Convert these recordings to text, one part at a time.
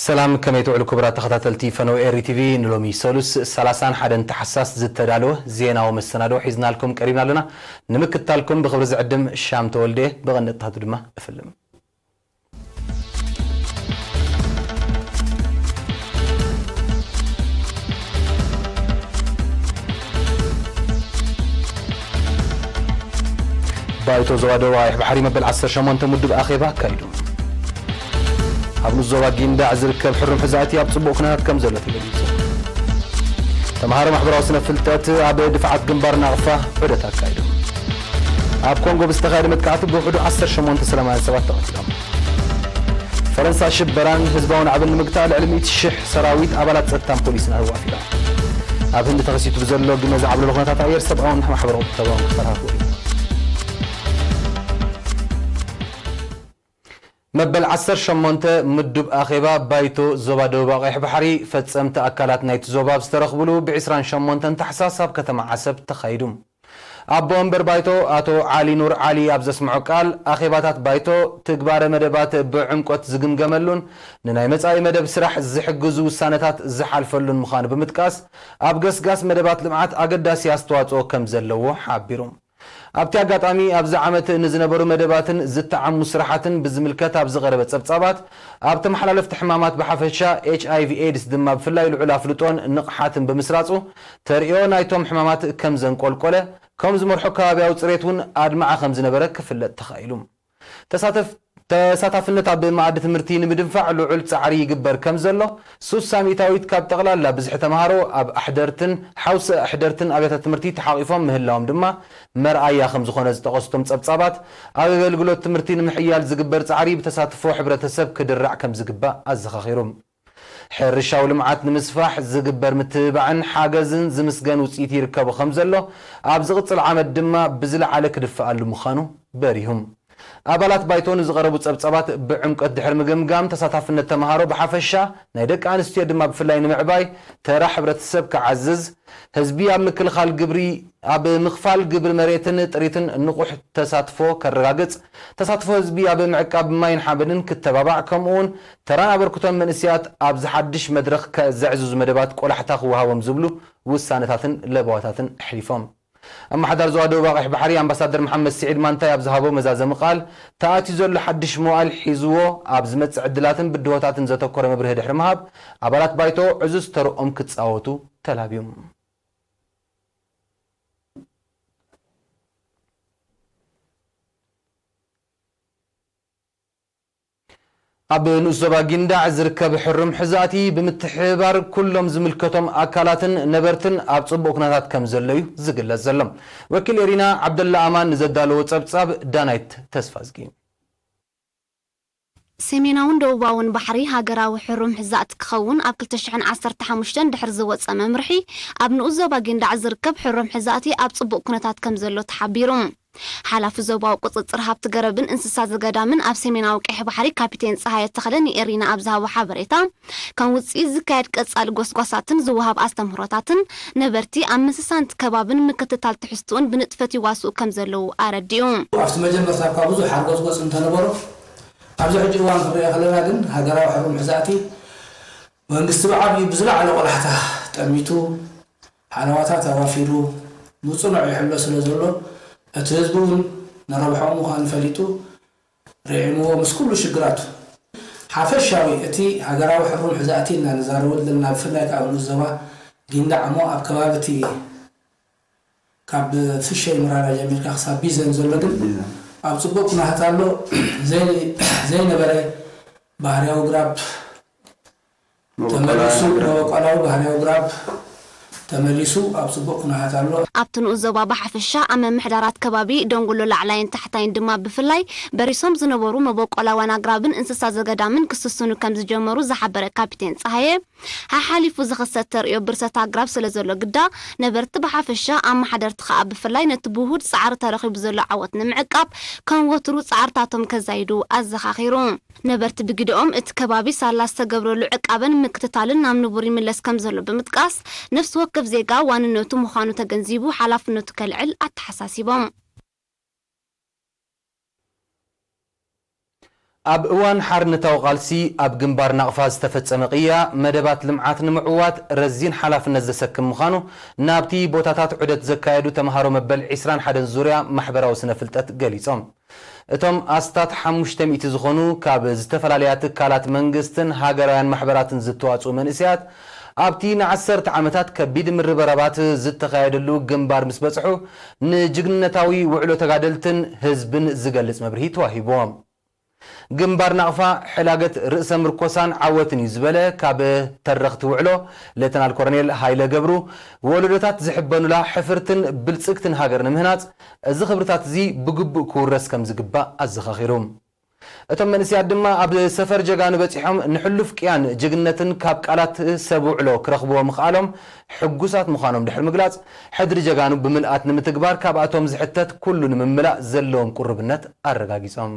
ሰላም፣ ከመይ ትውዕሉ ክቡራት ተኸታተልቲ ፈነው ኤሪ ቲቪ? ንሎሚ ሰሉስ ሰላሳን ሓደን ታሕሳስ ዝተዳለወ ዜናዊ መሰናድኦ ሒዝናልኩም ቀሪብና ኣለና። ንምክትታልኩም ብኽብሪ ዝዕድም ሻም ተወልደ፣ ብቐንድታቱ ድማ እፍልም። ባይቶ ዞባ ደቡብ ኣዋይሕ ባሕሪ መበል ዓሰርተ ሸሞንተ ምዱብ ኣኼባ ኣካይዱ። ኣብ ንኡስ ዞባ ጊንዳዕ ዝርከብ ሕሩም ሕዛእቲ ኣብ ጽቡቕ ኩነታት ከም ዘሎ ተገሊጹ። ተምሃሮ ማሕበራዊ ስነ ፍልጠት ኣብ ድፋዓት ግንባር ናቕፋ ዑደት ኣካይዶም። ኣብ ኮንጎ ብዝተኻየደ መጥቃዕቲ ብውሕዱ ዓሰርተ ሸሞንተ ሰላማውያን ሰባት ተቐቲሎም። ፈረንሳ ሽበራን ህዝባዊ ናዕብን ንምግታእ ልዕሊ ሚእቲ ሽሕ ሰራዊት ኣባላት ጸጥታን ፖሊስን ኣዋፊራ። ኣብ ህንዲ ተኸሲቱ ብዘሎ ግመ ዝዓብለሎ ኩነታት ኣየር ሰብኣውን ማሕበራዊ ቁጠባውን ክፈራህርዎ እዩ። መበል ዓሰርተ ሸሞንተ ምዱብ ኣኼባ ባይቶ ዞባ ደቡብ ኣቕይሕ ባሕሪ ፈጸምቲ ኣካላት ናይቲ ዞባ ኣብ ዝተረኽብሉ ብ ዕስራን ሸሞንተን ታሕሳስ ኣብ ከተማ ዓሰብ ተኻይዱ። ኣቦ ወንበር ባይቶ ኣቶ ዓሊ ኑር ዓሊ ኣብ ዘስምዖ ቃል፣ ኣኼባታት ባይቶ ትግባረ መደባት ብዕምቆት ዝግምገመሉን ንናይ መጻኢ መደብ ስራሕ ዝሕግዙ ውሳነታት ዝሓልፈሉን ምዃኑ ብምጥቃስ፣ ኣብ ገስጋስ መደባት ልምዓት ኣገዳሲ ኣስተዋጽኦ ከም ዘለዎ ሓቢሩ። ኣብቲ ኣጋጣሚ፣ ኣብዚ ዓመት ንዝነበሩ መደባትን ዝተዓሙ ስራሓትን ብዝምልከት ኣብ ዝቐረበ ጸብጻባት፣ ኣብ ተመሓላለፍቲ ሕማማት ብሓፈሻ፣ ኤች ኣይ ቪ ኤድስ ድማ ብፍላይ ልዑል ኣፍልጦን ንቕሓትን ብምስራጹ፣ ተርእዮ ናይቶም ሕማማት ከም ዘንቆልቆለ፣ ከም ዝመርሖ ከባብያዊ ጽሬት እውን ኣድማዒ ከም ዝነበረ ክፍለጥ ተኻኢሉ። ተሳተፍ-፣ ተሳታፍነት ኣብ መኣዲ ትምህርቲ ንምድንፋዕ ልዑል ጻዕሪ ይግበር ከም ዘሎ፣ ሱሳ ሚእታዊት ካብ ጠቕላላ ብዝሒ ተምሃሮ ኣብ ኣሕደርትን ሓውሲ ኣሕደርትን ኣብያተ ትምህርቲ ተሓቒፎም ምህላዎም ድማ መርኣያ ከም ዝኾነ ዝጠቐሱ እቶም ጸብጻባት፣ ኣብ ኣገልግሎት ትምህርቲ ንምሕያል ዝግበር ጻዕሪ ብተሳትፎ ሕብረተሰብ ክድራዕ ከም ዝግባእ ኣዘኻኺሩ። ሕርሻዊ ልምዓት ንምስፋሕ ዝግበር ምትብባዕን ሓገዝን ዝምስገን ውጽኢት ይርከቦ ከም ዘሎ፣ ኣብ ዝቕጽል ዓመት ድማ ብዝለዓለ ክድፍኣሉ ምዃኑ በሪሁ። ኣባላት ባይቶ ንዝቐረቡ ጸብጻባት ብዕምቆት ድሕሪ ምግምጋም፣ ተሳታፍነት ተምሃሮ ብሓፈሻ፣ ናይ ደቂ ኣንስትዮ ድማ ብፍላይ ንምዕባይ፣ ተራ ሕብረተሰብ ክዓዝዝ፣ ህዝቢ ኣብ ምክልኻል ግብሪ፣ ኣብ ምኽፋል ግብሪ መሬትን ጥሪትን ንቑሕ ተሳትፎ ከረጋግጽ፣ ተሳትፎ ህዝቢ ኣብ ምዕቃብ ማይን ሓመድን ክተባባዕ፣ ከምኡውን ተራን ኣበርክቶን መንእሰያት ኣብዚ ሓድሽ መድረኽ ከ-፣ ዘዕዝዙ መደባት ቆላሕታ ክወሃቦም ዝብሉ ውሳነታትን ለበዋታትን ኣሕሊፎም። ኣመሓዳሪ ዞባ ደቡብ ኣቕይሕ ባሕሪ ኣምባሳደር መሓመድ ስዒድ ማንታይ ኣብ ዝሃቦ መዛዘሚ ቃል፣ ተኣትዩ ዘሎ ሓድሽ መዋእል ሒዝዎ ኣብ ዝመጽእ ዕድላትን ብድሆታትን ዘተኮረ መብርሂ ድሕሪ ምሃብ፣ ኣባላት ባይቶ ዕዙዝ ተርኦም ክጻወቱ ተላብዮም። ኣብ ንኡስ ዞባ ጊንዳዕ ዝርከብ ሕሩም ሕዛእቲ ብምትሕብባር ኩሎም ዝምልከቶም ኣካላትን ነበርትን ኣብ ጽቡቕ ኩነታት ከም ዘሎ እዩ ዝግለጽ ዘሎ። ወኪል ኤሪና ዓብደላ ኣማን ንዘዳለዎ ጸብጻብ ዳናይት ተስፋዝጊ። ሰሜናውን ደቡባውን ባሕሪ ሃገራዊ ሕሩም ሕዛእቲ ክኸውን ኣብ ክልተ ሽሕን ዓሰርተ ሓሙሽተን ድሕሪ ዝወጸ መምርሒ፣ ኣብ ንኡስ ዞባ ጊንዳዕ ዝርከብ ሕሩም ሕዛእቲ ኣብ ጽቡቕ ኩነታት ከም ዘሎ ተሓቢሩ። ሓላፊ ዞባዊ ቁጽጽር ሃብቲ ገረብን እንስሳ ዘገዳምን ኣብ ሰሜናዊ ቀይሕ ባሕሪ ካፒቴን ጸሃየ ተኽለ ንኤሪና ኣብ ዝሃቦ ሓበሬታ፣ ከም ውጽኢት ዝካየድ ቀጻሊ ጎስጓሳትን ዝወሃብ ኣስተምህሮታትን ነበርቲ ኣብ ምስሳን እቲ ከባብን ምክትታል ትሕዝትኡን ብንጥፈት ይዋስኡ ከም ዘለዉ ኣረዲኡ። ኣብቲ መጀመርታ እኳ ብዙሕ ሓርጎጽጎጽ እንተነበሮ፣ ኣብዚ ሕጂ እዋን ክንሪኦ ከለና ግን ሃገራዊ ሕሩም ሕዛእቲ መንግስቲ ብዓብዩ ብዝለዓለ ቆላሕታ ጠሚቱ፣ ሓለዋታት ኣዋፊሩ፣ ብጽኑዕ ይሕሎ ስለ ዘሎ፣ እቲ ህዝቢ እውን ንረብሓኡ ምዃኑ ፈሊጡ፣ ርዒምዎ ምስ ኩሉ ሽግራቱ። ሓፈሻዊ እቲ ሃገራዊ ሕሩም ሕዛእቲ ኢልና ንዛረበሉ ዘለና፣ ብፍላይ ከኣ ኣብ ንኡስ ዞባ ጊንዳዕ እሞ ኣብ ከባቢ እቲ ካብ ፍሸይ ምራራ ጀሚርካ ክሳብ ቢዘን ዘሎ ግን ቢዘን። ኣብ ጽቡቕ ኩነታት ኣሎ። ዘይ-፣ ዘይነበረ ባህርያዊ ግራብ ተመሊሱ፣ መበቆላዊ ግራብ። መበቆላዊ ባህርያዊ ግራብ ተመሊሱ ኣብ ጽቡቕ ኩነታት ኣሎ። ኣብቲ ንኡስ ዞባ ብሓፈሻ፣ ኣብ ምምሕዳራት ከባቢ ደንጉሎ ላዕላይን ታሕታይን ድማ ብፍላይ በሪሶም ዝነበሩ መበቆላውያን ኣግራብን እንስሳ ዘገዳምን ክስስኑ ከም ዝጀመሩ ዝሓበረ ካፒቴን ጸሃየ፣ ሓሓሊፉ ዝኽሰት ተርእዮ ብርሰት ኣግራብ ስለ ዘሎ ግዳ፣ ነበርቲ ብሓፈሻ፣ ኣመሓደርቲ ከኣ ብፍላይ ነቲ ብውሁድ ጻዕሪ ተረኺቡ ዘሎ ዓወት ንምዕቃብ ከም ወትሩ ጻዕርታቶም ከዛይዱ ኣዘኻኺሩ። ነበርቲ ብግደኦም፣ እቲ ከባቢ ሳላ ዝተገብረሉ ዕቃበን ምክትታልን ናብ ንቡር ይምለስ ከም ዘሎ ብምጥቃስ፣ ነፍሲ ወከፍ ዜጋ ዋንነቱ ምዃኑ ተገንዚቡ ሓላፍነቱ ከልዕል ኣተሓሳሲቦም። ኣብ እዋን ሓርነታዊ ቃልሲ ኣብ ግንባር ናቕፋ ዝተፈጸመ ቅያ፣ መደባት ልምዓት ንምዕዋት ረዚን ሓላፍነት ዘሰክም ምዃኑ፣ ናብቲ ቦታታት ዑደት ዘካየዱ ተምሃሮ መበል ዕስራን ሓደን ዙርያ ማሕበራዊ ስነ ፍልጠት ገሊጾም። እቶም ኣስታት ሓሙሽተ ሚእቲ ዝኾኑ ካብ ዝተፈላለያ ትካላት መንግስትን ሃገራውያን ማሕበራትን ዝተዋጽኡ መንእሰያት፣ ኣብቲ ንዓሰርተ ዓመታት ከቢድ ምርብራባት ዝተኻየደሉ ግንባር ምስ በጽሑ፣ ንጅግንነታዊ ውዕሎ ተጋደልትን ህዝብን ዝገልጽ መብርሂ ተዋሂብዎም። ግንባር ናቕፋ፣ ሕላገት ርእሰ ምርኮሳን ዓወትን እዩ ዝበለ ካብ ተረኽቲ ውዕሎ ሌተናል ኮሎኔል ሃይለ ገብሩ፣ ወለዶታት ዝሕበኑላ ሕፍርትን ብልጽግትን ሃገር ንምህናጽ፣ እዚ ክብርታት እዚ ብግቡእ ክውረስ ከም ዝግባእ ኣዘኻኺሩ። እቶም መንእሰያት ድማ ኣብ ሰፈር ጀጋኑ በጺሖም ንሕሉፍ ቅያን ጅግንነትን ካብ ቃላት ሰብ ውዕሎ ክረኽብዎ ምኽኣሎም ሕጉሳት ምዃኖም ድሕሪ ምግላጽ፣ ሕድሪ ጀጋኑ ብምልኣት ንምትግባር ካብኣቶም ዝሕተት ኩሉ ንምምላእ ዘለዎም ቁርብነት ኣረጋጊጾም።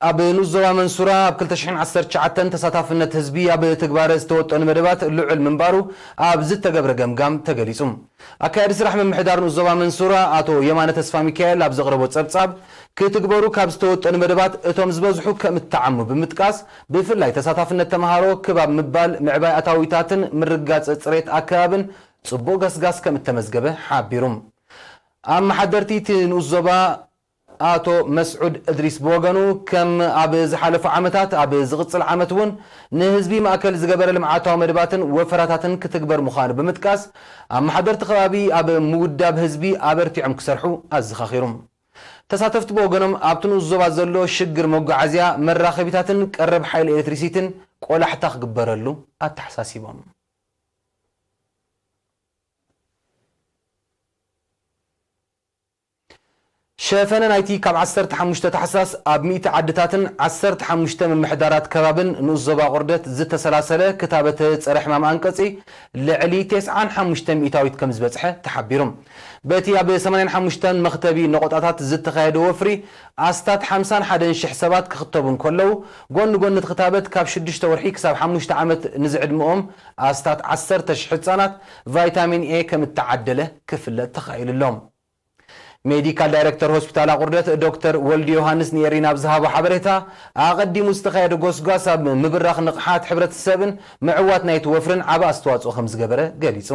ኣብ ንኡስ ዞባ መንሱራ ኣብ ክልተ ሽሕን ዓሰርተ ትሽዓተን ተሳታፍነት ህዝቢ ኣብ ትግባረ ዝተወጠኑ መደባት ልዑል ምንባሩ ኣብ ዝተገብረ ገምጋም ተገሊጹ። ኣካያዲ ስራሕ ምምሕዳር ንኡስ ዞባ መንሱራ ኣቶ የማነ ተስፋ ሚካኤል ኣብ ዘቕረቦ ጸብጻብ፣ ክትግበሩ ካብ ዝተወጠኑ መደባት እቶም ዝበዝሑ ከም እተዓሙ ብምጥቃስ፣ ብፍላይ ተሳታፍነት ተምሃሮ ክባብ ምባል፣ ምዕባይ ኣታዊታትን ምርጋጽ ጽሬት ኣከባብን ጽቡቕ ገስጋስ ከም እተመዝገበ ሓቢሩ። ኣመሓደርቲ እቲ ንኡስ ዞባ ኣቶ መስዑድ እድሪስ ብወገኑ፣ ከም ኣብ ዝሓለፉ ዓመታት፣ ኣብ ዝቕጽል ዓመት እውን ንህዝቢ ማእከል ዝገበረ ልምዓታዊ መደባትን ወፈራታትን ክትግበር ምዃኑ ብምጥቃስ፣ ኣመሓደርቲ ከባቢ ኣብ ምውዳብ ህዝቢ ኣበርቲዖም ክሰርሑ ኣዘኻኺሩ። ተሳተፍቲ ብወገኖም፣ ኣብቲ ንኡስ ዞባ ዘሎ ሽግር መጓዓዝያ፣ መራኸቢታትን ቀረብ ሓይሊ ኤሌክትሪሲቲን ቆላሕታ ክግበረሉ ኣተሓሳሲቦም። ሸፈነ ናይቲ ካብ ዓሰርተ ሓሙሽተ ታሕሳስ ኣብ ሚእቲ ዓድታትን ዓሰርተ ሓሙሽተ ምምሕዳራት ከባብን ንኡስ ዞባ ቁርደት ዝተሰላሰለ ክታበት ጸረ ሕማም ኣንቀጺ ልዕሊ ተስዓን ሓሙሽተ ሚእታዊት ከም ዝበጽሐ ተሓቢሩ። በቲ ኣብ ሰማንያን ሓሙሽተን መኽተቢ ነቖጣታት ዝተኻየደ ወፍሪ ኣስታት ሓምሳን ሓደን ሽሕ ሰባት ክኽተቡ እንከለዉ፣ ጎኒ ጎኒ እቲ ክታበት ካብ ሽዱሽተ ወርሒ ክሳብ ሓሙሽተ ዓመት ንዝዕድመኦም ኣስታት ዓሰርተ ሽሕ ህጻናት ቫይታሚን ኤ ከም እተዓደለ ክፍለጥ ተኻኢሉ ኣሎ። ሜዲካል ዳይሬክተር ሆስፒታል ኣቑርደት ዶክተር ወልዲ ዮሃንስ ንኤሪና ኣብ ዝሃቦ ሓበሬታ፣ ኣቐዲሙ ዝተኻየደ ጎስጓስ ኣብ ምብራኽ ንቕሓት ሕብረተሰብን ምዕዋት ናይቲ ወፍርን ዓቢ ኣስተዋጽኦ ከም ዝገበረ ገሊጹ።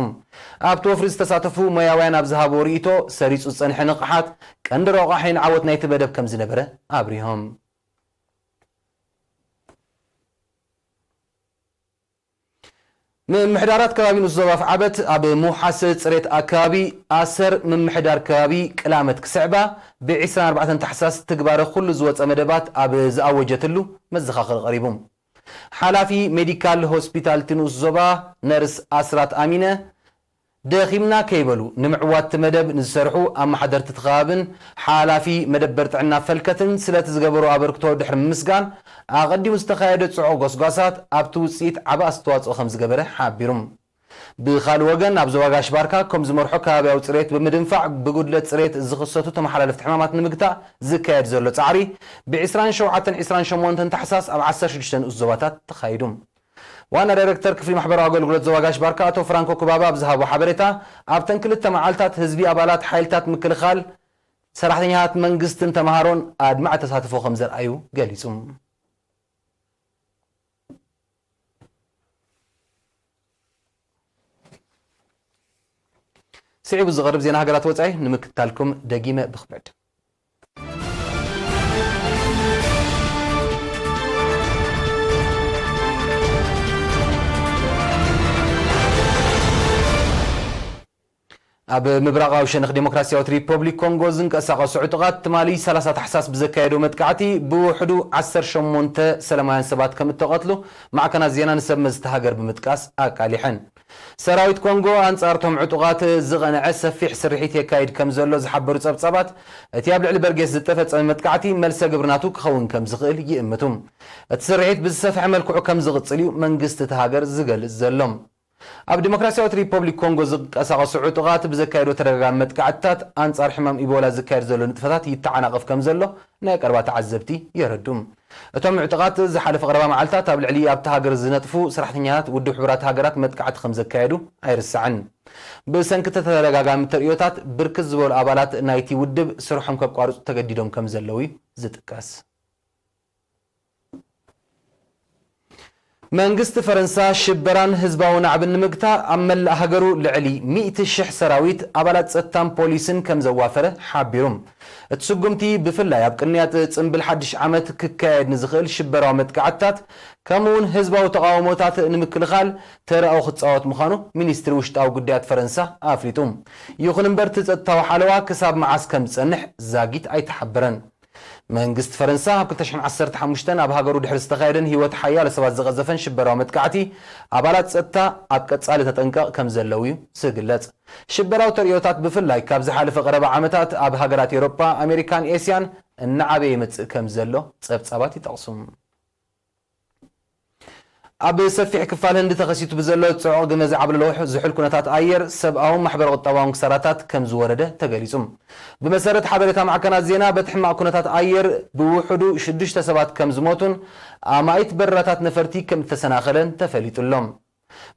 ኣብቲ ወፍሪ ዝተሳተፉ ሞያውያን ኣብ ዝሃብዎ ርእይቶ፣ ሰሪጹ ዝጸንሐ ንቕሓት ቀንዲ ረቋሒ ንዓወት ናይቲ መደብ ከም ዝነበረ ኣብሪሆም። ምምሕዳራት ከባቢ ንኡስ ዞባ ኣፍዓበት ኣብ ምውሓስ ጽሬት ኣከባቢ ኣሰር ምምሕዳር ከባቢ ቅላመት ክስዕባ ብ ዕስራን ኣርባዕተን ታሕሳስ ትግባረ ኩሉ ዝወጸ መደባት ኣብ ዝኣወጀትሉ መዘኻኸሪ ቀሪቡ። ሓላፊ ሜዲካል ሆስፒታል እቲ ንኡስ ዞባ ነርስ ኣስራት ኣሚነ፣ ደኺምና ከይበሉ ንምዕዋት እቲ መደብ ንዝሰርሑ ኣመሓደርቲ እቲ ከባብን ሓላፊ መደበር ጥዕና ፈልከትን ስለቲ ዝገበሮ ኣበርክቶ ድሕሪ ምምስጋን፣ ኣቐዲሙ ዝተኻየደ ጽዑቕ ጎስጓሳት ኣብቲ ውጽኢት ዓቢ ኣስተዋጽኦ ከም ዝገበረ ሓቢሩ። ብኻልእ ወገን፣ ኣብ ዞባ ጋሽ ባርካ ከም ዝመርሖ ከባብያዊ ጽሬት ብምድንፋዕ፣ ብጉድለት ጽሬት ዝኽሰቱ ተመሓላለፍቲ ሕማማት ንምግታእ ዝካየድ ዘሎ ጻዕሪ፣ ብ ዕስራን ሸውዓተን ዕስራን ሸሞንተን ታሕሳስ ኣብ ዓሰርተ ሽዱሽተ ንኡስ ዞባታት ተኻይዱ። ዋና ዳይሬክተር ክፍሊ ማሕበራዊ ኣገልግሎት ዞባ ጋሽ ባርካ ኣቶ ፍራንኮ ኩባባ ኣብ ዝሃቦ ሓበሬታ፣ ኣብተን ክልተ መዓልታት ህዝቢ፣ ኣባላት ሓይልታት ምክልኻል፣ ሰራሕተኛታት መንግስትን ተምሃሮን ኣድማዒ ተሳትፎ ከም ዘርኣዩ ገሊጹ። ስዒቡ ዝቐርብ ዜና ሃገራት ወጻኢ ንምክትታልኩም ደጊመ ብኽብዕድ። ኣብ ምብራቓዊ ሸነኽ ዴሞክራሲያዊት ሪፐብሊክ ኮንጎ ዝንቀሳቐሱ ዕጡቓት ትማሊ ሰላሳ ታሕሳስ ብዘካየዶ መጥቃዕቲ ብውሕዱ ዓሰርተ ሸሞንተ ሰላማውያን ሰባት ከም እተቐትሉ ማዕከናት ዜና ንሰብ መዚ እታ ሃገር ብምጥቃስ ኣቃሊሐን። ሰራዊት ኮንጎ ኣንጻር እቶም ዕጡቓት ዝቐንዐ ሰፊሕ ስርሒት የካይድ ከም ዘሎ ዝሓበሩ ጸብጻባት፣ እቲ ኣብ ልዕሊ በርጌስ ዝተፈጸመ መጥቃዕቲ መልሰ ግብሪ ናቱ ክኸውን ከም ዝኽእል ይእምቱ። እቲ ስርሒት ብዝሰፍሐ መልክዑ ከም ዝቕጽል እዩ መንግስቲ እታ ሃገር ዝገልጽ ዘሎ። ኣብ ዲሞክራሲያዊት ሪፐብሊክ ኮንጎ ዝንቀሳቐሱ ዕጡቓት ብዘካየዶ ተደጋጋሚ መጥቃዕትታት ኣንጻር ሕማም ኢቦላ ዝካየድ ዘሎ ንጥፈታት ይተዓናቐፍ ከም ዘሎ ናይ ቀረባ ተዓዘብቲ የረድኡ። እቶም ዕጡቓት ዝሓለፈ ቀረባ መዓልታት ኣብ ልዕሊ ኣብታ ሃገር ዝነጥፉ ሰራሕተኛታት ውድብ ሕቡራት ሃገራት መጥቃዕቲ ከም ዘካየዱ ኣይርሳዕን። ብሰንኪ ተደጋጋሚ ተርእዮታት፣ ብርክት ዝበሉ ኣባላት ናይቲ ውድብ ስርሖም ከቋርጹ ተገዲዶም ከም ዘለዉ እዩ ዝጥቀስ። መንግስቲ ፈረንሳ ሽበራን ህዝባዊ ናዕብን ንምግታእ ኣብ መላእ ሃገሩ ልዕሊ ሚእቲ ሽሕ ሰራዊት፣ ኣባላት ጸጥታን ፖሊስን ከም ዘዋፈረ ሓቢሩ። እቲ ስጉምቲ ብፍላይ ኣብ ቅንያት ጽምብል ሓድሽ ዓመት ክካየድ ንዝኽእል ሽበራዊ መጥቃዕትታት፣ ከምኡውን ህዝባዊ ተቓውሞታት ንምክልኻል ተራኡ ክጻወት ምዃኑ ሚኒስትሪ ውሽጣዊ ጉዳያት ፈረንሳ ኣፍሊጡ። ይኹን እምበር፣ እቲ ጸጥታዊ ሓለዋ ክሳብ መዓስ ከም ዝጸንሕ ዛጊት ኣይተሓበረን። መንግስቲ ፈረንሳ ኣብ ክልተ ሽሕን ዓሰርተ ሓሙሽተን ኣብ ሃገሩ ድሕሪ ዝተኻየደን ህይወት ሓያሎ ሰባት ዝቐዘፈን ሽበራዊ መጥቃዕቲ፣ ኣባላት ጸጥታ ኣብ ቀጻሊ ተጠንቀቕ ከም ዘለዉ እዩ ዝግለጽ። ሽበራዊ ተርእዮታት ብፍላይ ካብ ዝሓለፈ ቀረባ ዓመታት ኣብ ሃገራት ኤውሮጳ፣ ኣሜሪካን ኤስያን እናዓበየ ይመጽእ ከም ዘሎ ጸብጻባት ይጠቕሱ። ኣብ ሰፊሕ ክፋል ህንዲ ተኸሲቱ ብዘሎ ጽዑቕ ግመ ዝዓብለሎ ዝሑል ኩነታት ኣየር፣ ሰብኣውን ማሕበረ-ቁጠባውን ክሳራታት ከም ዝወረደ ተገሊጹ። ብመሰረት ሓበሬታ ማዕከናት ዜና፣ በቲ ሕማቕ ኩነታት ኣየር ብውሕዱ ሽዱሽተ ሰባት ከም ዝሞቱን ኣማኢት በረራታት ነፈርቲ ከም እተሰናኸለን ተፈሊጡ ኣሎ።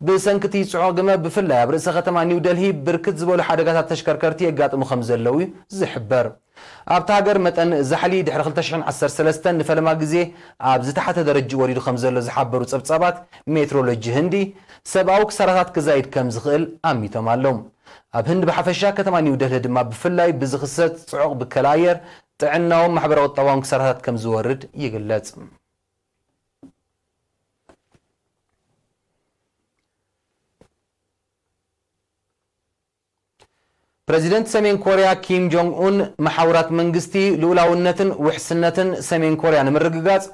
ብሰንኪ እቲ ጽዑቕ ግመ፣ ብፍላይ ኣብ ርእሰ ከተማ ኒው ደልሂ፣ ብርክት ዝበሉ ሓደጋታት ተሽከርከርቲ የጋጥሙ ከም ዘለዉ እዩ ዝሕበር። ኣብታ ሃገር መጠን ዛሕሊ ድሕሪ ክልተ ሽሕን ዓሰርተ ሰለስተን ንፈለማ ግዜ ኣብ ዝተሓተ ደረጃ ወሪዱ ከም ዘሎ ዝሓበሩ ጸብጻባት ሜትሮሎጂ ህንዲ፣ ሰብኣዊ ክሳራታት ክዛይድ ከም ዝኽእል ኣሚቶም ኣለዉ። ኣብ ህንዲ ብሓፈሻ፣ ከተማ ኒው ደልሂ ድማ ብፍላይ ብዝኽሰት ጽዑቕ ብከላ ኣየር ጥዕናውን ማሕበረ-ቁጠባውን ክሳራታት ከም ዝወርድ ይግለጽ። ፕረዚደንት ሰሜን ኮርያ ኪም ጆንግ ኡን፣ መሓውራት መንግስቲ ልኡላውነትን ውሕስነትን ሰሜን ኮርያ ንምርግጋጽ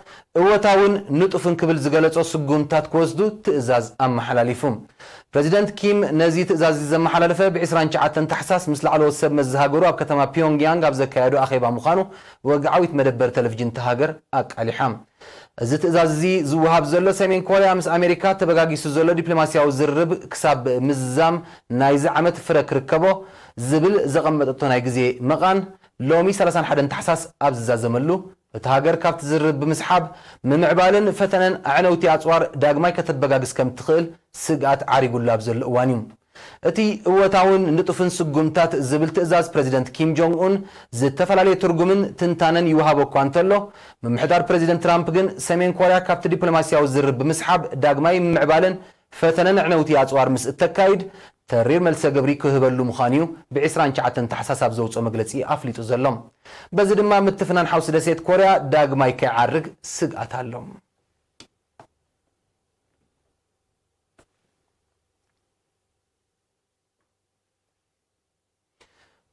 እወታውን ንጡፍን ክብል ዝገለጾ ስጉምታት ክወስዱ ትእዛዝ ኣመሓላሊፉ። ፕረዚደንት ኪም ነዚ ትእዛዝ እዚ ዘመሓላለፈ ብ ዕስራን ትሽዓተን ታሕሳስ ምስ ላዕለዎት ሰብ መዚ ሃገሩ ኣብ ከተማ ፒዮንግያንግ ኣብ ዘካየዶ ኣኼባ ምዃኑ ወግዓዊት መደበር ቴሌቪዥን እታ ሃገር ኣቃሊሓ። እዚ ትእዛዝ እዚ ዝወሃብ ዘሎ፣ ሰሜን ኮርያ ምስ ኣሜሪካ ተበጋጊሱ ዘሎ ዲፕሎማስያዊ ዝርርብ ክሳብ ምዝዛም ናይዚ ዓመት ፍረ ክርከቦ ዝብል ዘቐመጠቶ ናይ ግዜ መቓን፣ ሎሚ ሰላሳን ሓደን ታሕሳስ ኣብ ዝዛዘመሉ፣ እታ ሃገር ካብቲ ዝርርብ ብምስሓብ፣ ምምዕባልን ፈተነን ኣዕነውቲ ኣጽዋር ዳግማይ ከተበጋግስ ከም ትኽእል ስግኣት ዓሪጉሉ ኣብ ዘሎ እዋን እዩ። እቲ እወታውን ንጡፍን ስጉምታት ዝብል ትእዛዝ ፕረዚደንት ኪም ጆንግ ኡን ዝተፈላለየ ትርጉምን ትንታነን ይወሃቦ እኳ እንተሎ፣ ምምሕዳር ፕረዚደንት ትራምፕ ግን፣ ሰሜን ኮርያ ካብቲ ዲፕሎማስያዊ ዝርርብ ብምስሓብ፣ ዳግማይ ምምዕባልን ፈተነን ኣዕነውቲ ኣጽዋር ምስ እተካይድ፣ ተሪር መልሰ ግብሪ ክህበሉ ምዃኑ እዩ ብ ዕስራን ትሽዓተን ታሕሳስ ኣብ ዘውጽኦ መግለጺ ኣፍሊጡ ዘሎ። በዚ ድማ ምትፍናን ሓውሲ ደሴት ኮርያ ዳግማይ ከይዓርግ ስግኣት ኣሎ።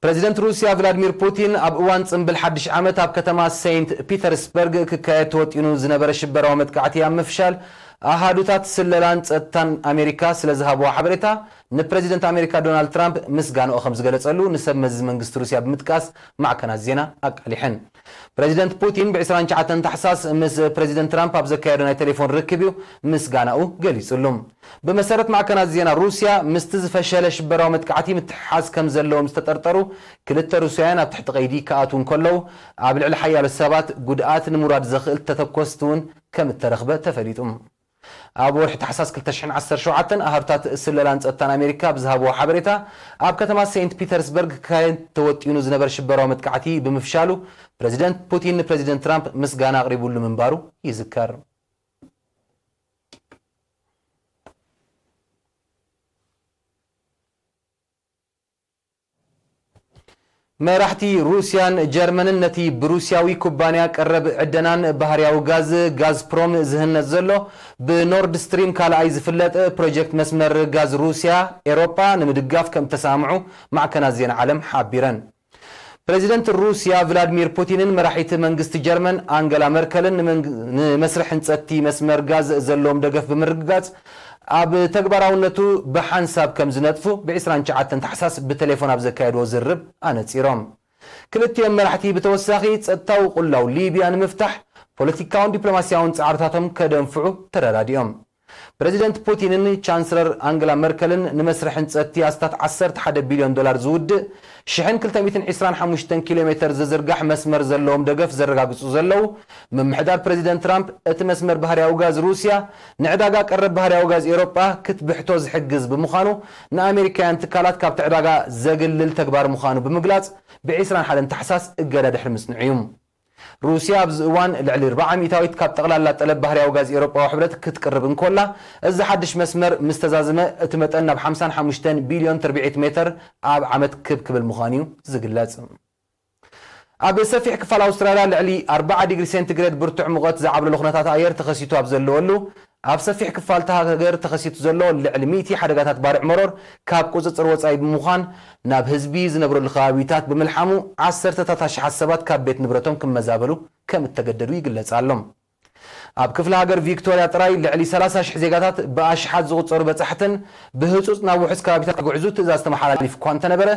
ፕረዚደንት ሩስያ ቭላድሚር ፑቲን፣ ኣብ እዋን ጽምብል ሓድሽ ዓመት ኣብ ከተማ ሴንት ፒተርስበርግ ክካየድ ተወጢኑ ዝነበረ ሽበራዊ መጥቃዕቲ ኣብ ምፍሻል፣ ኣሃዱታት ስለላን ጸጥታን ኣሜሪካ ስለ ዝሃብዎ ሓበሬታ፣ ንፕረዚደንት ኣሜሪካ ዶናልድ ትራምፕ ምስጋንኦ ከም ዝገለጸሉ ንሰብ መዚ መንግስቲ ሩስያ ብምጥቃስ ማዕከናት ዜና ኣቃሊሐን። ፕረዚደንት ፑቲን ብ ዕስራን ትሽዓተን ታሕሳስ ምስ ፕረዚደንት ትራምፕ ኣብ ዘካየዶ ናይ ቴሌፎን ርክብ እዩ ምስጋናኡ ገሊጹሉ። ብመሰረት ማዕከናት ዜና ሩስያ፣ ምስቲ ዝፈሸለ ሽበራዊ መጥቃዕቲ ምትሕሓዝ ከም ዘለዎም ዝተጠርጠሩ ክልተ ሩስያውያን ኣብ ትሕቲ ቀይዲ ክኣትዉ እንከለዉ፣ ኣብ ልዕሊ ሓያሎ ሰባት ጉድኣት ንምውራድ ዘኽእል ተተኮስቲ እውን ከም እተረኽበ ተፈሊጡ። ኣብ ወርሒ ታሕሳስ ክልተ ሽሕን ዓሰርተ ሸውዓተን ኣሃዱታት ስለላን ጸጥታን ኣሜሪካ ብዝሃብዎ ሓበሬታ፣ ኣብ ከተማ ሴንት ፒተርስበርግ ክካየድ ተወጢኑ ዝነበረ ሽበራዊ መጥቃዕቲ ብምፍሻሉ፣ ፕረዚደንት ፑቲን ንፕረዚደንት ትራምፕ ምስጋና ኣቕሪቡሉ ምንባሩ ይዝከር። መራሕቲ ሩስያን ጀርመንን ነቲ ብሩስያዊ ኩባንያ ቀረብ ዕደናን ባህርያዊ ጋዝ ጋዝፕሮም ዝህነጽ ዘሎ ብኖርድ ስትሪም ካልኣይ ዝፍለጥ ፕሮጀክት መስመር ጋዝ ሩስያ ኤሮጳ ንምድጋፍ ከም እተሰማምዑ ማዕከናት ዜና ዓለም ሓቢረን። ፕረዚደንት ሩስያ ቭላድሚር ፑቲንን መራሒት መንግስቲ ጀርመን ኣንገላ መርከልን ንመንግ-፣ ንመስርሕ ህንጸት'ቲ መስመር ጋዝ ዘለዎም ደገፍ ብምርግጋጽ፣ ኣብ ተግባራውነቱ ብሓንሳብ ከም ዝነጥፉ ብ ዕስራን ትሽዓተን ታሕሳስ ብቴሌፎን ኣብ ዘካየድዎ ዝርርብ ኣነጺሮም። ክልቲኦም መራሕቲ ብተወሳኺ፣ ጸጥታዊ ቅልውላው ሊብያ ንምፍታሕ ፖለቲካውን ዲፕሎማስያውን ጻዕርታቶም ከደንፍዑ ተረዳዲኦም። ፕረዚደንት ፑቲንን ቻንስለር ኣንገላ መርከልን ንመስርሕ ህንጸት ኣስታት ዓሰርተ ሓደ ቢልዮን ዶላር ዝውድእ ሽሕን ክልተ ሚእትን ዕስራን ሓሙሽተን ኪሎ ሜተር ዝዝርጋሕ መስመር ዘለዎም ደገፍ ዘረጋግጹ ዘለዉ፣ ምምሕዳር ፕረዚደንት ትራምፕ እቲ መስመር ባህርያዊ ጋዝ ሩስያ ንዕዳጋ ቀረብ ባህርያዊ ጋዝ ኤውሮጳ ክትብሕቶ ዝሕግዝ ብምዃኑ፣ ንኣሜሪካውያን ትካላት ካብቲ ዕዳጋ ዘግልል ተግባር ምዃኑ ብምግላጽ፣ ብ ዕስራን ሓደን ታሕሳስ እገዳ ድሕሪ ምጽንዑ እዩ። ሩስያ ኣብዚ እዋን ልዕሊ ኣርብዓ ሚእታዊት ካብ ጠቕላላ ጠለብ ባህርያዊ ጋዝ ኤውሮጳዊ ሕብረት ክትቅርብ እንኮላ፣ እዚ ሓድሽ መስመር ምስ ተዛዘመ እቲ መጠን ናብ ሓምሳን ሓሙሽተን ቢልዮን ትርብዒት ሜተር ኣብ ዓመት ክብ ክብል ምዃኑ እዩ ዝግለጽ። ኣብ ሰፊሕ ክፋል ኣውስትራልያ ልዕሊ ኣርብዓ ዲግሪ ሴንቲግሬድ ብርቱዕ ሙቐት ዝዓብለሎ ኩነታት ኣየር ተኸሲቱ ኣብ ዘለወሉ፣ ኣብ ሰፊሕ ክፋል እታ ሃገር ተኸሲቱ ዘሎ ልዕሊ ሚእቲ ሓደጋታት ባርዕ መሮር ካብ ቁጽጽር ወጻኢ ብምዃን፣ ናብ ህዝቢ ዝነብረሉ ከባቢታት ብምልሓሙ ዓሰርተታት ኣሽሓት ሰባት ካብ ቤት ንብረቶም ክመዛበሉ ከም እተገደዱ ይግለጽ ኣሎ። ኣብ ክፍለ ሃገር ቪክቶርያ ጥራይ ልዕሊ ሰላሳ ሽሕ ዜጋታት ብኣሽሓት ዝቑጸሩ በጻሕትን ብህጹጽ ናብ ውሑስ ከባቢታት ክጉዕዙ ትእዛዝ ተመሓላሊፉ እኳ እንተነበረ፣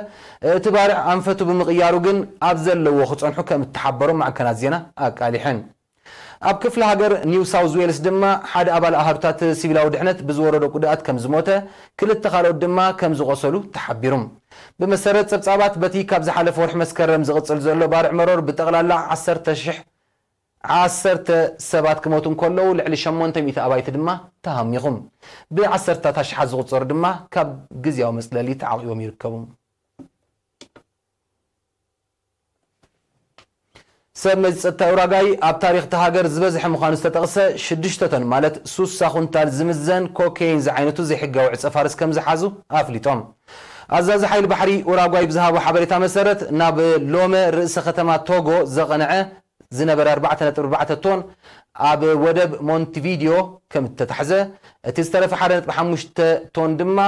እቲ ባርዕ ኣንፈቱ ብምቕያሩ ግን ኣብ ዘለዎ ክጸንሑ ከም እተሓበሮም ማዕከናት ዜና ኣቃሊሐን። ኣብ ክፍለ ሃገር ኒው ሳውዝ ዌልስ ድማ ሓደ ኣባል ኣሃዱታት ሲቪላዊ ድሕነት ብዝወረዶ ጉድኣት ከም ዝሞተ፣ ክልተ ካልኦት ድማ ከም ዝቖሰሉ ተሓቢሩ። ብመሰረት ጸብጻባት፣ በቲ ካብ ዝሓለፈ ወርሒ መስከረም ዝቕጽል ዘሎ ባርዕ መሮር ብጠቕላላ ዓሰርተ ሽሕ ዓሰርተ ሰባት ክሞቱ እንከለዉ፣ ልዕሊ ሸሞንተ ሚእቲ ኣባይቲ ድማ ተሃሚኹም። ብዓሰርታት ኣሽሓት ዝቑጸሩ ድማ ካብ ግዝያዊ መጽለሊ ተዓቒቦም ይርከቡ። ሰብ መዚ ጸጥታ ኡራጋይ ኣብ ታሪኽ እታ ሃገር ዝበዝሐ ምዃኑ ዝተጠቕሰ ሽዱሽተ ቶን፣ ማለት ሱሳ ኩንታል ዝምዘን ኮኬይን ዝዓይነቱ ዘይሕጋዊ ዕጸ ፋርስ ከም ዝሓዙ ኣፍሊጦም። ኣዛዚ ሓይሊ ባሕሪ ኡራጓይ ብዝሃቦ ሓበሬታ መሰረት፣ ናብ ሎመ ርእሰ ከተማ ቶጎ ዘቐንዐ ዝነበረ ኣርባዕተ ነጥቢ ኣርባዕተ ቶን ኣብ ወደብ ሞንቲቪዲዮ ከም እተታሕዘ፣ እቲ ዝተረፈ ሓደ ነጥቢ ሓሙሽተ ቶን ድማ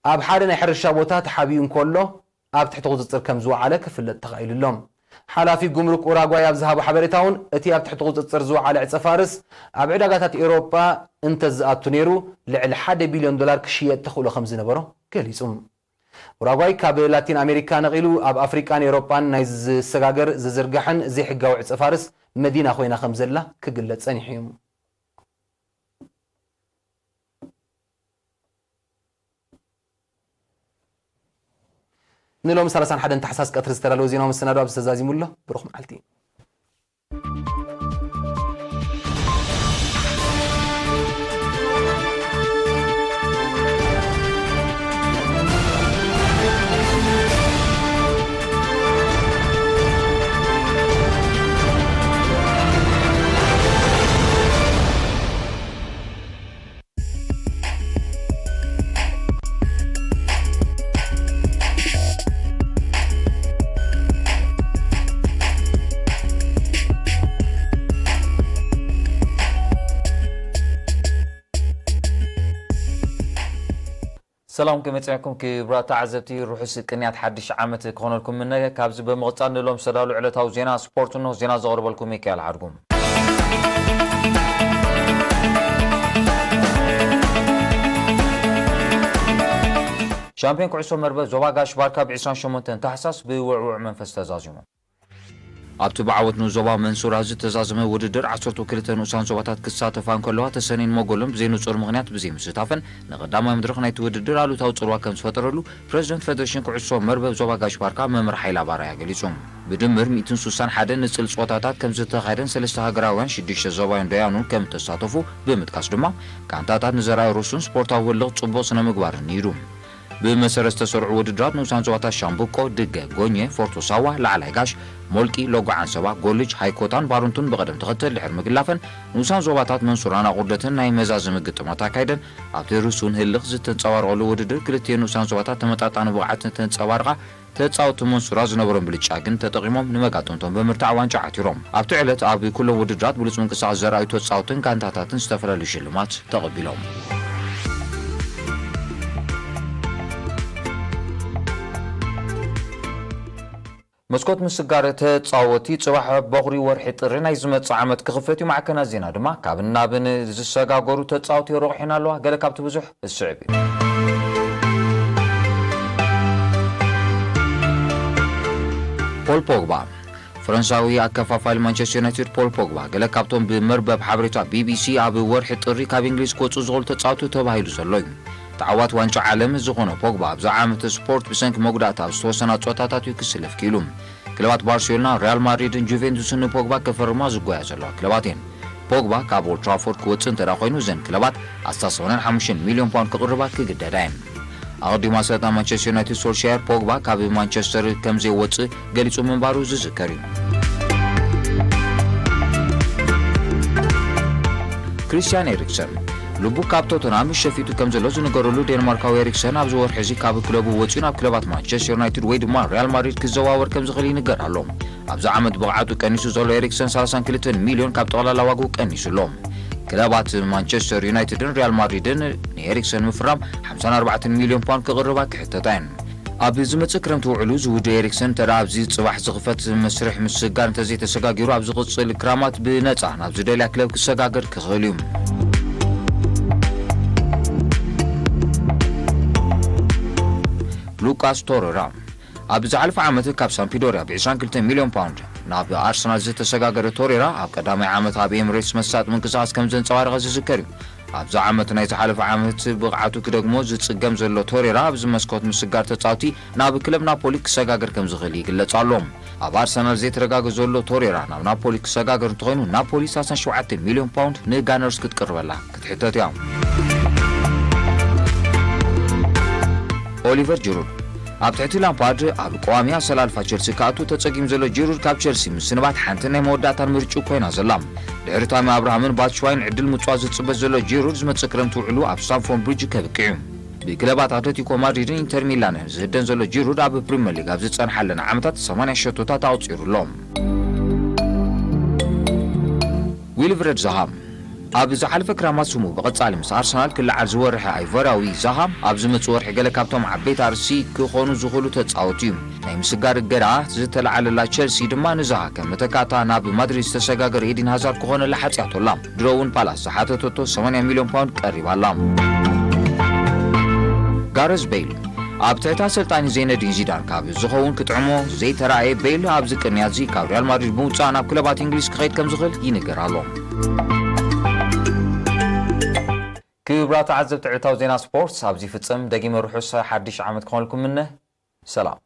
ኣብ ሓደ ናይ ሕርሻ ቦታ ተሓቢኡ እንከሎ ኣብ ትሕቲ ቁጽጽር ከም ዝወዓለ ክፍለጥ ተኻኢሉ ኣሎ። ሓላፊ ጉምሩክ ኡራጓይ ኣብ ዝሃቦ ሓበሬታ እውን፣ እቲ ኣብ ትሕቲ ቁጽጽር ዝወዓለ ዕጸ ፋርስ ኣብ ዕዳጋታት ኤውሮጳ እንተዝኣቱ ነይሩ፣ ልዕሊ ሓደ ቢልዮን ዶላር ክሽየጥ ተኽእሎ ከም ዝነበሮ ገሊጹ። ኡራጓይ ካብ ላቲን ኣሜሪካ ነቒሉ ኣብ ኣፍሪቃን ኤውሮጳን ናይ ዝሰጋገር ዝዝርጋሕን ዘይሕጋዊ ዕጸ ፋርስ መዲና ኮይና ከም ዘላ ክግለጽ ጸኒሑ እዩ። ንሎሚ ሰላሳን ሓደን ታሕሳስ ቀትሪ ዝተዳለወ ዜናዊ መሰናዶ ኣብዚ ተዛዚሙ ኣሎ። ብሩኽ መዓልቲ። ሰላም፣ ከመይ ጸኒሕኩም ክቡራት ተዓዘብቲ? ርሑስ ቅንያት ሓድሽ ዓመት ክኾነልኩም ምነ። ካብዚ ብምቕጻል ንሎም ዝተዳሉ ዕለታዊ ዜና ስፖርት እንሆ። ዜና ዘቕርበልኩም ሚካኤል ሓድጉ። ሻምፒዮን ኩዕሶ መርበብ ዞባ ጋሽ ባርካ ብ ዕስራን ሸሞንተን ታሕሳስ ብውዕዉዕ መንፈስ ተዛዚሙ። ኣብቲ ብዓወት ንዞባ መንሱራ ዝተዛዘመ ውድድር፣ ዓሰርተ ክልተ ንኡሳን ዞባታት ክሳተፋ እንከለዋ፣ ተሰነይን መጎሎን ብዘይንጹር ምኽንያት ብዘይምስታፈን፣ ንቐዳማይ መድረኽ ናይቲ ውድድር ኣሉታዊ ጽልዋ ከም ዝፈጠረሉ ፕረዚደንት ፌደሬሽን ኩዕሶ መርበብ ዞባ ጋሽ ባርካ መምህር ሓይለ ኣባራያ ገሊጹ። ብድምር ሚእትን ሱሳን ሓደን ንጽል ጸወታታት ከም ዝተኻየደን፣ ሰለስተ ሃገራውያን፣ ሽዱሽተ ዞባውያን ደያኑ ከም እተሳተፉ ብምጥቃስ ድማ፣ ጋንታታት ንዘርኣዮ ርሱን ስፖርታዊ ህልኽ ጽቡቕ ስነ ምግባርን እዩ። ብመሰረት ዝተሰርዑ ውድድራት ንኡሳን ዞባታት ሻምብቆ፣ ድገ፣ ጎኘ፣ ፎርቶ ሳዋ፣ ላዕላይ ጋሽ፣ ሞልቂ፣ ሎጎ ዓንሰባ፣ ጎልጅ፣ ሃይኮታን ባሩንቱን ብቐደም ተኸተል ድሕሪ ምግላፈን፣ ንኡሳን ዞባታት መንሱራን ኣቑርደትን ናይ መዛዘሚ ግጥማት ኣካይደን፣ ኣብቲ ርሱን ህልኽ ዝተንጸባረቐሉ ውድድር ክልቲኤን ንኡሳን ዞባታት ተመጣጣኒ ብቕዓት እንተንጸባርቓ፣ ተጻወትቲ መንሱራ ዝነበሮም ብልጫ ግን ተጠቒሞም ንመጋጥምቶም ብምርታዕ ዋንጫ ዓቲሮም። ኣብቲ ዕለት ኣብ ኩሎም ውድድራት ብሉጽ ምንቅስቓስ ዘርኣዩ ተጻወትን ጋንታታትን ዝተፈላለዩ ሽልማት ተቐቢሎም። መስኮት ምስጋር ተጻወቲ ጽባሕ በኹሪ ወርሒ ጥሪ ናይ ዝመጽእ ዓመት ክኽፈት እዩ። ማዕከናት ዜና ድማ ካብን ናብን ዝሰጋገሩ ተጻወቲ ረቑሒን ኣለዋ። ገለ ካብቲ ብዙሕ ዝስዕብ እዩ። ፖል ፖግባ፣ ፈረንሳዊ ኣከፋፋሊ ማንቸስተር ዩናይትድ ፖል ፖግባ፣ ገለ ካብቶም ብመርበብ ሓበሬታ ቢቢሲ ኣብ ወርሒ ጥሪ ካብ እንግሊዝ ክወጹ ዝኽእሉ ተጻወቱ ተባሂሉ ዘሎ እዩ። ተዓዋቲ ዋንጫ ዓለም ዝኾነ ፖግባ፣ ኣብዚ ዓመት ስፖርት ብሰንኪ መጉዳእቲ ኣብ ዝተወሰና ጸወታታት እዩ ክስለፍ ክኢሉ። ክለባት ባርሴሎና፣ ሪያል ማድሪድን ጁቬንቱስን ንፖግባ ከፈርማ ዝጓያ ዘለዋ ክለባት እየን። ፖግባ ካብ ኦልድ ትራፎርድ ክወጽእ እንተ ደኣ ኮይኑ፣ እዘን ክለባት ኣስታት ሰማንያን ሓሙሽተን ሚልዮን ፓውንድ ክቕርባ ክግደዳ እየን። ኣቐዲሙ ኣሰልጣኒ ማንቸስተር ዩናይትድ ሶልሻየር፣ ፖግባ ካብ ማንቸስተር ከም ዘይወጽእ ገሊጹ ምንባሩ ዝዝከር እዩ። ክሪስቲያን ኤሪክሰን፣ ልቡ ካብ ቶተንሃም ሸፊቱ ከም ዘሎ ዝንገረሉ ዴንማርካዊ ኤሪክሰን፣ ኣብዚ ወርሒ እዚ ካብ ክለቡ ወጺኡ ናብ ክለባት ማንቸስተር ዩናይትድ ወይ ድማ ሪያል ማድሪድ ክዘዋወር ከም ዝኽእል ይንገር ኣሎ። ኣብዚ ዓመት ብቕዓቱ ቀኒሱ ዘሎ ኤሪክሰን፣ ሰላሳን ክልተን ሚልዮን ካብ ጠቕላላ ዋግኡ ቀኒሱ ኣሎ። ክለባት ማንቸስተር ዩናይትድን ሪያል ማድሪድን ንኤሪክሰን ምፍራም ሓምሳን ኣርባዕተን ሚልዮን ፓውንድ ክቕርባ ክሕተታ እየን። ኣብ ዝመጽእ ክረምቲ ውዕሉ ዝውድእ ኤሪክሰን፣ እንተ ደኣ ኣብዚ ጽባሕ ዝኽፈት መስርሕ ምስጋር እንተዘይተሰጋጊሩ፣ ኣብ ዝቕጽል ክራማት ብነጻ ናብ ዝደልያ ክለብ ክሰጋገር ክኽእል እዩ። ሉቃስ ቶረራ፣ ኣብ ዝሓለፈ ዓመት ካብ ሳምፒዶርያ ብ ዕስራን ክልተን ሚልዮን ፓውንድ ናብ ኣርሰናል ዝተሰጋገረ ቶሬራ፣ ኣብ ቀዳማይ ዓመት ኣብ ኤምሬትስ መሳጢ ምንቅስቓስ ከም ዘንጸባረቐ ዝዝከር እዩ። ኣብዚ ዓመት፣ ናይ ዝሓለፈ ዓመት ብቕዓቱ ክደግሞ ዝጽገም ዘሎ ቶሬራ፣ ኣብዚ መስኮት ምስጋር ተጻወቲ ናብ ክለብ ናፖሊ ክሰጋገር ከም ዝኽእል ይግለጽ ኣሎ። ኣብ ኣርሰናል ዘይተረጋገ ዘሎ ቶሬራ ናብ ናፖሊ ክሰጋገር እንተኾይኑ፣ ናፖሊ ሰላሳን ሸውዓተን ሚልዮን ፓውንድ ንጋነርስ ክትቅርበላ ክትሕተት እያ። ኦሊቨር ጂሩድ፣ ኣብ ትሕቲ ላምፓርድ ኣብ ቀዋሚ ኣሰላልፋ ቸልሲ ክኣቱ ተጸጊሙ ዘሎ ጂሩድ፣ ካብ ቸልሲ ምስንባት ሓንቲ ናይ መወዳእታን ምርጭኡ ኮይና ዘላ። ድሕሪ ታሚ ኣብርሃምን ባትሽዋይን ዕድል ምጽዋት ዝጽበ ዘሎ ጂሩድ፣ ዝመጽእ ክረምቲ ውዕሉ ኣብ ስታንፎርድ ብሪጅ ከብቅዕ እዩ። ብክለባት ኣትለቲኮ ማድሪድን ኢንተር ሚላንን ዝህደን ዘሎ ጂሩድ፣ ኣብ ፕሪምየር ሊግ ኣብ ዝጸንሓለን ዓመታት ሰማንያ ሸቶታት ኣቑጺሩ ኣሎ። ዊልፍረድ ዛሃ፣ ኣብ ዝሓለፈ ክራማት ስሙ ብቐጻሊ ምስ ኣርሰናል ክለዓል ዝወርሐ ኣይቮራዊ ዛሃ፣ ኣብ ዝመጽእ ወርሒ ገለ ካብቶም ዓበይቲ ኣርእስቲ ክኾኑ ዝኽእሉ ተጻወቲ እዩ። ናይ ምስጋር እገዳ ዝተለዓለላ ቸልሲ ድማ ንዛሃ ከም መተካእታ ናብ ማድሪድ ዝተሰጋገረ ኤዲን ሃዛርድ ክኾነላ ሓጽያቶ ኣላ። ድሮ እውን ፓላስ ዝሓተተቶ ሰማንያ ሚልዮን ፓውንድ ቀሪባ ኣላ። ጋረዝ ቤይል፣ ኣብ ትሕቲ ኣሰልጣኒ ዜነዲን ዚዳን ካብ ዝኸውን ክጥዕሞ ዘይተራእየ ቤይል፣ ኣብዚ ቅንያት እዚ ካብ ሪያል ማድሪድ ብምውጻእ ናብ ክለባት እንግሊዝ ክኸይድ ከም ዝኽእል ይንገር ኣሎ። ክቡራት ተዓዘብቲ፣ ዕለታዊ ዜና ስፖርት ኣብዚ ይፍጸም። ደጊመ ርሑስ ሓድሽ ዓመት ክኾነልኩም ምነ። ሰላም።